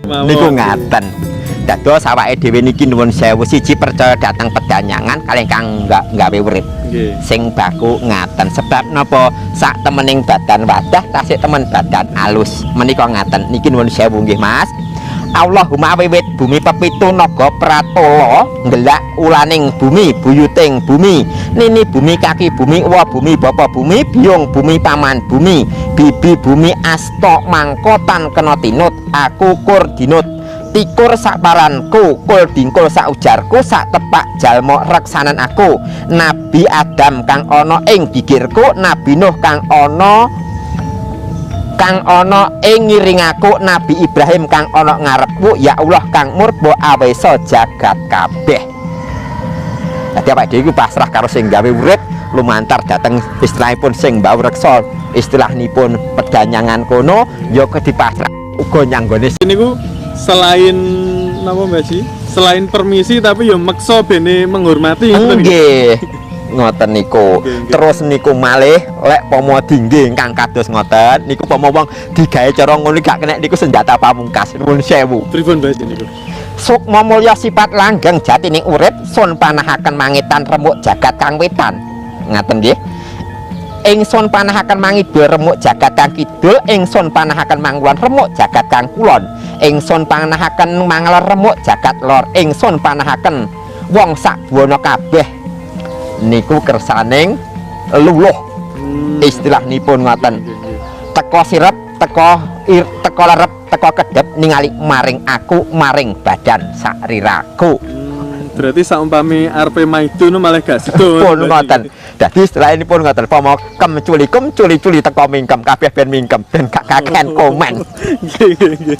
Mawon. Niku ngaten. Dados awake dhewe niki, nuwun sewu, siji percaya dateng pedanyangan kalih kang gawe urip. Sing baku ngaten, sebab napa, sak temening badan wadah tasik temen badan alus menika ngaten. Niki nuwun sewu nggih, Mas. Allahumma wiwit bumi pepitu naga pratala nggelak ulaning bumi, buyuting bumi, nini bumi, kaki bumi, uwa bumi, bapa bumi, biyung bumi, paman bumi, bibi bumi, asta mangko tan kena tinut aku kur dinut tikur sak paranku, kul dingkul sak ujarku, sak tepak jalma reksanan aku, Nabi Adam kang ana ing gigirku, Nabi Nuh kang ana ing ngiring aku, Nabi Ibrahim kang ana ngarepku, ya Allah kang murba awesa jagat kabeh. Dadi awake dhewe iku pasrah karo sing gawe urip lumantar dhateng istilahipun sing mbau reksa, istilahipun pedanyangan kono ya dipasrah uga nyanggone. Niku selain napa, Mbah Ji? Selain permisi, tapi ya meksa bene menghormati, ngoten nggih. Nggih. Ngoten niku. Nggih. Terus niku malih lek pomo dingge ingkang kados ngoten niku, pomo wong digawe cara ngono gak kena, niku senjata pamungkas, nuwun sewu. Pripun, Mbah Ji, niku? Sukma mulya sifat langgeng jatining urip sun panahaken mangitan remuk jagat kang wetan. Ngaten nggih. Ingsun panahaken mangidul remuk jagat kang kidul, ingsun panahaken mangulon remuk jagat kang kulon, ingsun panahaken mangalor remuk jagat lor, ingsun panahaken wong sak buwana kabeh niku kersaning luluh. Istilahipun ngoten. Nggih. Teko sirep, teko ir, teko lerep, teko kedep ningali maring aku, maring badan sakriraku. Berarti saumpami arepe maido nu malah gak sido. Pun ngoten. Dadi istilah ini pun ngoten, pomo kem culi culi teko mingkem kabeh ben mingkem ben gak kakean komen. Nggih.